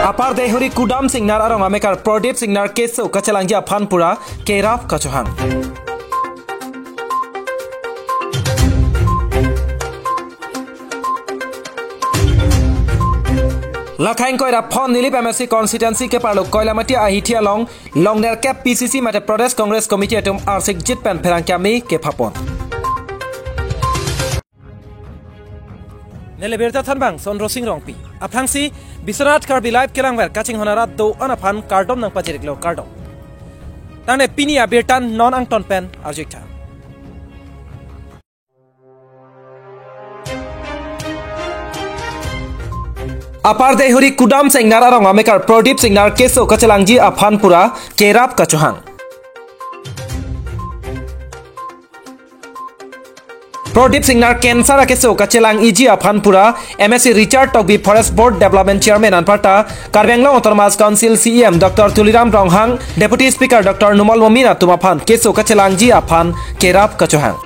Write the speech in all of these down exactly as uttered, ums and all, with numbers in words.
Upper Deihori Kudam Singnar arong amekar Pradip Singnar keso kachelangji aphan pura kerap kachohang. Lakhang koira phon Nilip M A C constituency keparlo Koilamati ahithi along longnerkep P C C mate Pradesh Congress Committee atum arsikjit pen pherangke amei kephapon. Neli birta thanbang Sondro Sing Rongpi. Aphrangsi Biswanath Karbi Live kelangver kachinghon arat do-an aphan kardom nangpajir-iklo, kardom. Tangte pini abirta non angton pen arju-iktha. Upper Deihori Kudam Singnar arong amekar Pradip Singnar keso kachelangji aphan pura kerap kachohang. Pradip Singnar cancer akeso kachelang-iji aphan pura M A C Richard Tokbi, Forest Board Development Chairman anparta Karbi Anglong Autonomous Council C E M Doctor Tuliram Ronghang, Deputy Speaker Doctor Numal Momin atum aphan keso kachelangji aphan kerap kachohang.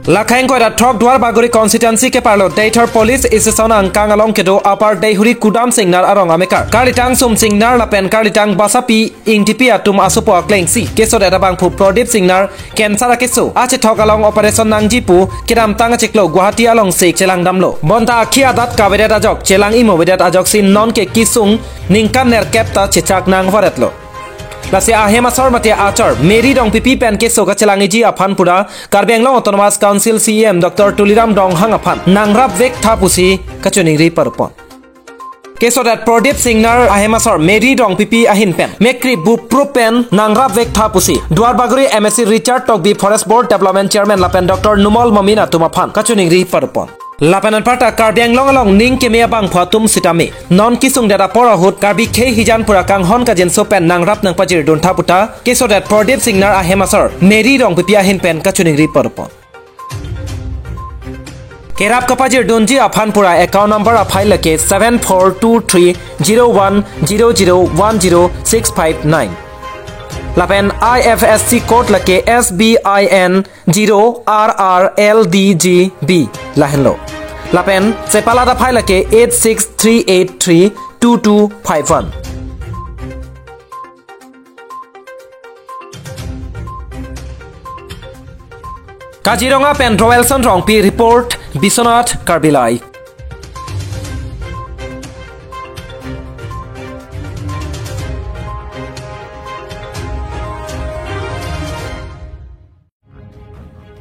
Lakhang koira throk Duarbagori constituency keparlo Deithor Police Station angkang along kedo Upper Deihori Kudam Singnar arong amekar Karlitang Sum Singnar lapen Karlitang Basapi Ingtipi atum asopo aklengsi kesodet abangphu Pradip Singnar cancer akeso achethok along operation nangji pu kedamtang achiklo Guwahati alongsi chelangdamlo. Bonta akhi adat kavedet ajok chelang-imovedet ajoksi nonke kesung ningkan nerkep ta chechak nangvaretlo. Lasi ahem asor mate achor Mary Rongpipi pen keso kachelangji aphan pura Karbi Anglong Autonomous Council C E M Doctor Tuliram Ronghang aphan nangrapvektha pusi kachiningri parupon. Kesodet Pradip Singnar ahem asor Mary Rongpipi ahin pen mekri buprup pen nangrapvektha pusi Duarbagori M A C Richard Tokbi, Forest Board Development Chairman lapen Doctor Numal Momin atum aphan kachiningri parupon. Lapen anparta Karbi Anglong along ning keme abangphu atum sitame non kesungdet apor ahut Karbi khei hijan pura kanghon kajinso pen nangrap nangpajirduntha puta kesodet Pradip Singnar ahem asor Mary Rongpipi ahin pen kachiningri parupon. Kerap kapajirdunji aphan pura account number aphai lake seven four two three zero one zero zero one zero six five nine. Lapen I F S C code lake S B I N zero R R L D G B lahenlo. Lapen CEPAL adat aphai lake eight six three eight three two two five one. Kaziranga pen Roelson Rongpi report, Biswanath Karbi Live.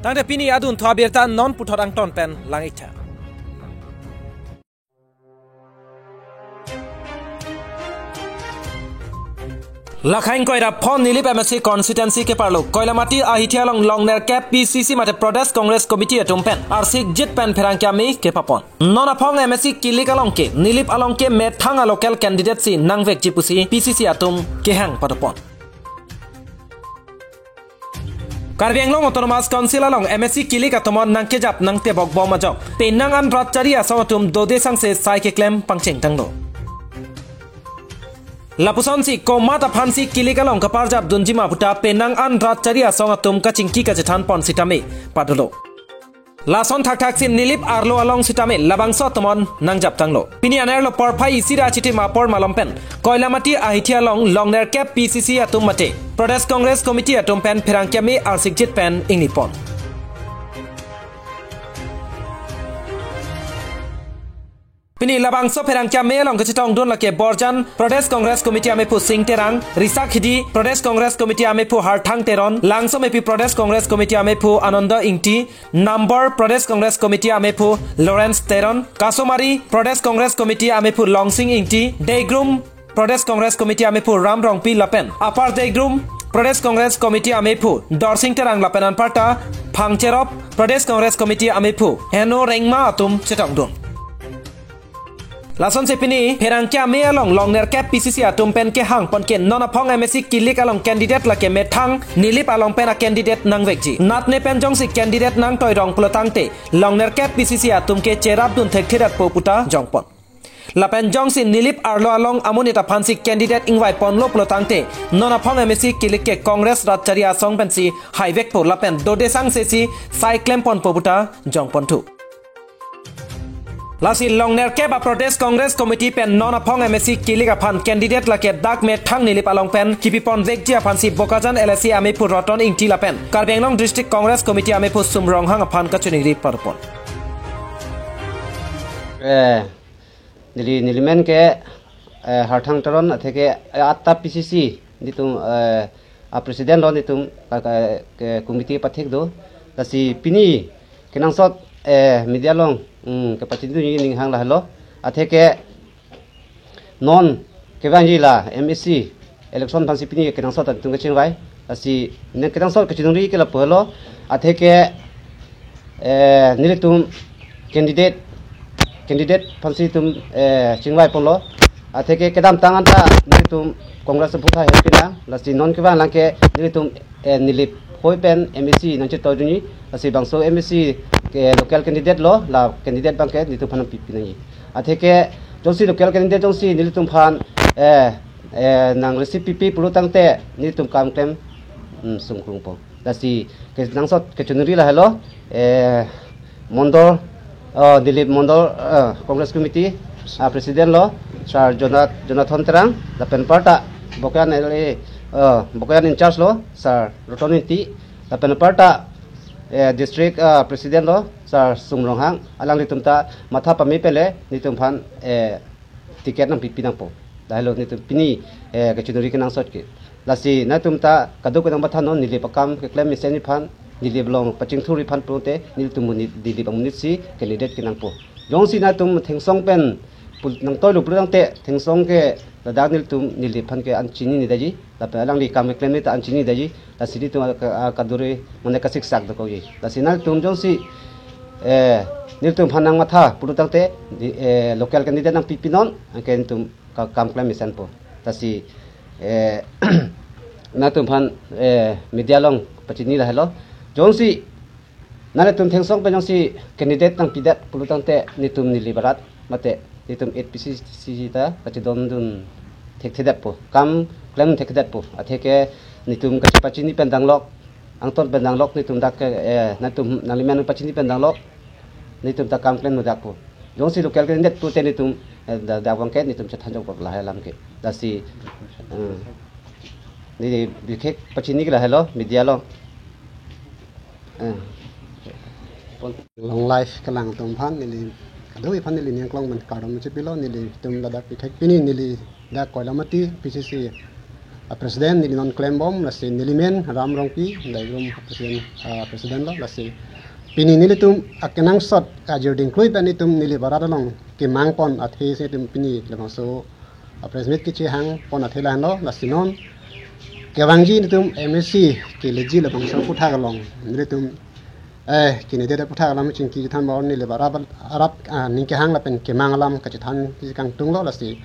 Tangte pini adunthu abirta non puthot angton pen lang-iktha. Lakhang koira phon Nilip M A C constituency keparlo Koilamati ahithi along longnerkep P C C mate Pradesh Congress Committee atum pen arsikjit pen pherangke amei kephapon. Non aphong M A C kilik along ke Nilip along ke methang a local candidate si nangvekji pusi P C C atum kehang padopon. Karbi Anglong Autonomous Council along M A C kilik atum nangkejap nangtebok bom ajok penang an rat chari asong atum dode sangse sai keklem pangchengtanglo. Lapusonsi komat aphansi kilik along kaparjapdunji ma puta penang an rat chari asong atum kachingki kachethanpon sitame padolo. Lason thakthak si Nilip arlo along sitame labangso atum nangjaptanglo. Pini anerlo porphai isi ra chitim apor malom pen Koilamati ahithi along longnerkep P C C atum mate Pradesh Congress Committee atum pen pherangke amei arsikjit pen ingnipon. Pini labangso pherangke amei along kachetongdun lake Borjan Pradesh Congress Committee ameiphu Sing Terang, Risakhidi Pradesh Congress Committee ameiphu Harthang Teron, Langsomepi Pradesh Congress Committee ameiphu Ananda Ingti, Nambor Pradesh Congress Committee ameiphu Lawrence Teron, Kasomari Pradesh Congress Committee ameiphu Longsing Ingti, Deigrum Pradesh Congress Committee ameiphu Ram Rongpi lapen Upper Deigrum Pradesh Congress Committee ameiphu Dorsing Terang lapen anparta Phangcherop Pradesh Congress Committee ameiphu Heno Rengma atum chetongdun. Lasonsi pini pherangke amei along longnerkep P C C atum pen kehangpon ke non aphong M A C kilik along candidate lake methang Nilip along pen a candidate nangvekji. Natne pen jongsi candidate nangtoirong pulotangte longnerkep P C C atum ke cherapdun thektheratpo puta jongpon. Lapen jongsi Nilip arlo along amonit aphansi candidate ingvaiponlo pulotangte non aphong M A C kilik ke Congress rat chari asong pensi haivekpo lapen dode sangse si sai klemponpo puta jongponthu. Lasi longnerkep a Pradesh Congress Committee pen non aphong M A C kilik aphan candidate lake dak methang Nilip along pen kipi ponvekji aphansi Bokajan L A C amephu Roton Ingti lapen Karbi Anglong District Congress Committee amephu Sum Ronghang aphan kachiningri parpon. Eh, neli, nelimen ke, eh, Harthang Teron, athe ke, eh, atta P C C, nelitum, eh, a president lo, nelitum ka, ka, ke committee pathek do. Lasi pini kenangsot, eh, media along, hmm, kepachini ning hang lahelo. Athe ke non kevangji la M A C election aphansi pini kenangsot nelitum kachingvai. Lasi neli kenangsot kachiningri ke lapu helo. Athe ke, eh, nelitum candidate, candidate aphansi itum, eh, chingvai ponlo. Athe ke kedamtang anta nelitum Congress aphuthak hepina. Lasi non kevang lang ke nelitum, eh, Nilip hoi pen M A C nangchetoidunji. Lasi bangso M A C ke local candidate lo, la candidate abang ke nelitum aphan nangpipi nangji. Athe ke jongsi local candidate jongsi nelitum aphan, eh, eh, nang receive pipi pulo tangte nelitum kam klem, hmm, sungkrungpo. Lasi kenangsot kachiningri lahelo, eh, Mondol, oh, Nilip Mondol, eh, Congress Committee, ah, President lo, Sir Jonat-, Jonathan Terang, lapen aparta Bokajan L A, eh, Bokajan in charge lo, Sir Roton Ingti, lapen aparta, eh, District, eh, President lo, Sir Sum Ronghang, alanglitum ta matha pame pele, nelitum aphan, eh, ticket nangpipi nangpo. Lahelo nelitum pini, eh, kachiningri kenangsot ke. Lasi nangtum ta kadokave nangmatha non Nilip akam keklem mesen aphan, Nilip along pachingthurji aphan pulote nelitum monit, Nilip amonit si candidate kenangpo. Jongsi nangtum thengsong pen pul-, nangtoilo pulo tangte thengsong ke ladak nelitum Nilip aphan ke an chinine detji. Lapen alangli kam keklem ta an chinine detji. Lasi nelitum a, a, kadure mane kasiksak dokokji. Lasi nangtum jongsi, eh, nelitum aphan nangmatha pulo tangte, di, eh, local candidate nangpipi non, anke nelitum ka-, kam klem mesenpo. Lasi, eh, nangtum aphan, eh, media along pachini lahelo. Jongsi nangtum thengsong pen jongsi candidate nangpidet pulo tangte nelitum Nilip arat mate nelitum eight P C C ta kachedondun thekthedetpo. Kam klem thekthedetpo. Athe ke nelitum kachepachini pen danglok, angton pen danglok nelitum dak ke, eh, nangtum nanglimen pachini pen danglok nelitum ta kam klem nodakpo. Jongsi local candidate pulote nelitum, eh, da-, dak abang ke nelitum chethanjokpo lahai alam ke. Lasi, eh, neli bikhek pachini ke lahelo media along. Eh. Long life kelang atum aphan neli kadokave aphan neli ningklong pen kardom chepilo. Nelitum ladak bikhek pini neli dak Koilamati P C C a president neli non klembom, lasi nelimen Ram Rongpi, Daigrum president, ah, president lo, lasi pini nelitum akenangsot ajir dingklui pen nelitum Nilip arat along kemang pon athe si nelitum pini labangso a press meet kechehang pon athe lahenlo, lasi non kevangji nelitum M A C kelikji labangso aphuthak along nelitum, eh, candidate aphuthak alam chingki chethan ba Nilip arat, arat, ah, aning kehang lapen kemang alam kachethan kangtunglo. Lasi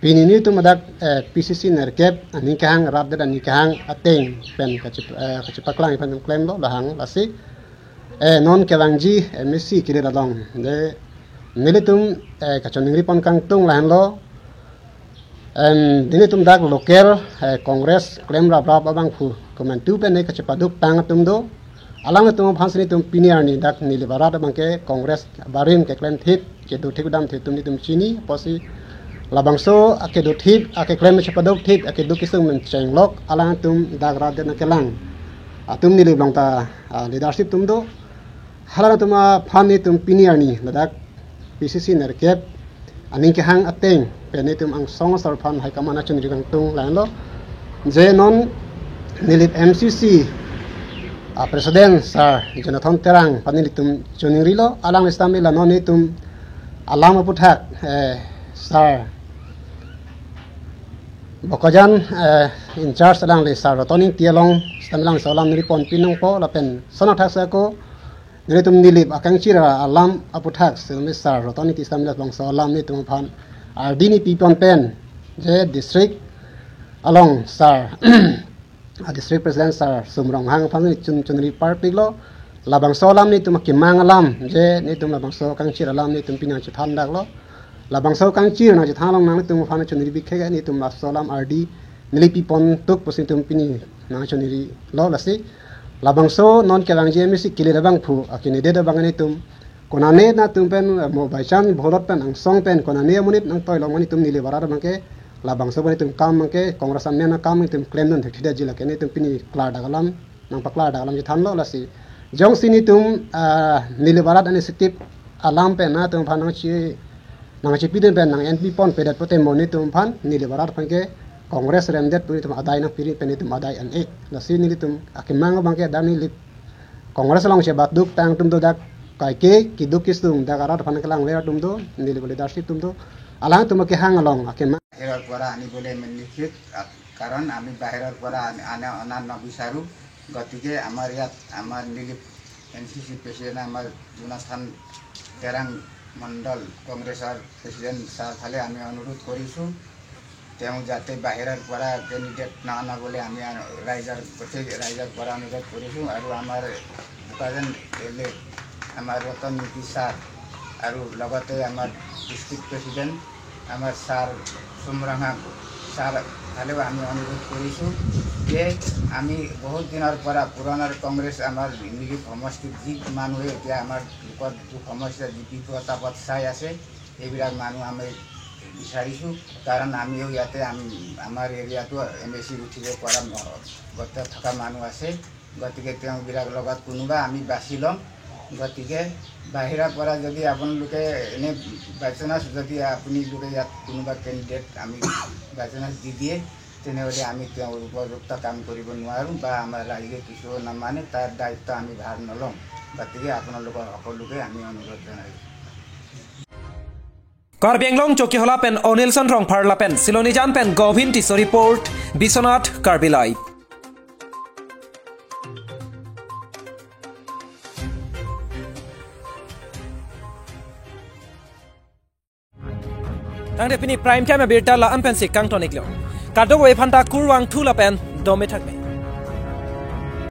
pini nelitum ladak, eh, P C C nerkep aning kehang, rat det aning kehang ateng pen kache-, eh, kachepaklang pen klemlo lahang. Lasi, eh, non kevangji M A C kelik along de nelitum, eh, kachiningri pon kangtung lahenlo. Em, nelitum dak local, eh, Congress klem raprap abangphu komantu pen ne kachepaduk tang atum do. Alanglitum aphansi nelitum pini arni dak Nilip arat abang ke Congress abarim keklem thip, kedo thip dam thip atum nelitum chini, apotsi labangso akedo thip, akeklem chepaduk thip, akedo kesung pen chenglok, alangtum dak rat det nangkelang atum Nilip along ta, ah, leadership atum do. Halangtum aphan nelitum pini arni ladak P C C nerkep aning kehang ateng pen nelitum angsong asor aphan hai kaman achiningri kangtung lahenlo. Je non Nilip M C C a president Sir Jonathan Terang aphan nelitum chiningrilo, alangli sitame la non nelitum alam aphuthak, eh, Sir Bokajan, eh, in charge alangli Sir Roton Ingti along sitame alangli alam neli ponpin nangpo lapen sono thak sako nelitum Nilip akangchir alam aphuthak sitame Sir Roton Ingti sitame labangso alam nelitum aphan ardi neli pipon pen je district along Sir, a district president Sir Sum Ronghang aphan neli chun, chiningri parpiklo. Labangso alam nelitum akemang alam je nelitum labangso kangchir alam nelitum pini nangchethan daklo. Labangso kangchir nangchethan along nanglitum aphan chiningri bikhek nelitum labangso alam ardi neli pipon tuk pusi nelitum pini nangchiningrilo. Lasi labangso non kevangji M A C kelik abangphu a candidate abang nelitum Konane nangtum pen, eh, mo by chance ballot pen angsong pen konane amonit nangtoilong ma nelitum Nilip arat abangke, labangso abang nelitum kam abangke Congress amen akam nelitum klemdun thekthedetji lake nelitum pini klardak alam, nangpaklardak alam chethanlo lasi. Jongsi nelitum, ah, Nilip arat initiative alam pen nangtum aphan nangchi, nangchipidun pen nang-enpipon pedet pote mo nelitum aphan Nilip arat abangke Congress remdet pu nelitum adai nangpiri pen nelitum adai an-e. Lasi nelitum akemang abangke dak Nilip Congress along chebatduk tangtum do dak kaike keduk kesung dak arat aphan kelang ler atum do, Nilip leadership atum do. Alangtum akehang along akemang. বাহিৰৰ পৰা আনিবলৈ আমি নিষেধ, আ-, কাৰণ আমি বাহিৰৰ পৰা আনি, আনা, অনা নিবিচাৰোঁ। গতিকে আমাৰ ইয়াত আমাৰ নিলিপ এন চি চি প্ৰেচিডেণ্ট আমাৰ জোনাথান তেৰাং মণ্ডল কংগ্ৰেছৰ প্ৰেচিডেণ্ট ছাৰ ফালে আমি অনুৰোধ কৰিছোঁ, তেওঁ যাতে বাহিৰৰ পৰা কেণ্ডিডেট নানাবলৈ আমি আ-, ৰাইজৰ গোটেই ৰাইজৰ পৰা অনুৰোধ কৰিছোঁ। আৰু আমাৰ বোকাজান এল এ আমাৰ ৰতন নীতি ছাৰ আৰু লগতে আমাৰ ডিষ্ট্ৰিক্ট প্ৰেচিডেণ্ট আমাৰ ছাৰ চুমৰাঙা ছাৰ ফালেও আমি অনুৰোধ কৰিছোঁ যে আমি বহুত দিনৰ পৰা পুৰণাৰ কংগ্ৰেছ আমাৰ নিলিপ সমষ্টিত যি মানুহে এতিয়া আমাৰ লোকৰ দুখ সমস্যা যি বিপদ আপদ চাই আছে, এইবিলাক মানুহ আমি বিচাৰিছোঁ। কাৰণ আমিও ইয়াতে আম-, আমাৰ এৰিয়াটো এম এ চি উঠিব পৰা ম-, গোটেই থকা মানুহ আছে। গতিকে তেওঁবিলাক লগত কোনোবা আমি বাছি ল'ম। গতিকে বাহিৰৰ পৰা যদি আপোনালোকে এনে বাই চান্স যদি আপোনালোকে ইয়াত কোনোবা কেণ্ডিডেট আমি বাই চান্স দি দিয়ে, তেনেহ'লে আমি তেওঁৰ উপযুক্ত কাম কৰিব নোৱাৰোঁ বা আমাৰ ৰাইজে কিছু নামানে তাৰ দায়িত্ব আমি ভাৰ নলওঁ। গতিকে আপোনালোকৰ সকলোকে আমি অনুৰোধ জনাইছোঁ। Karbi Anglong Chokihola pen Onilson Rongphar lapen Silonijan pen Govin Tisso report, Biswanath Karbi Live. Tangte pini prime time abirta la-an pensi kangton-iklo. Kadokave aphanta kurvangthu lapen dome thakme.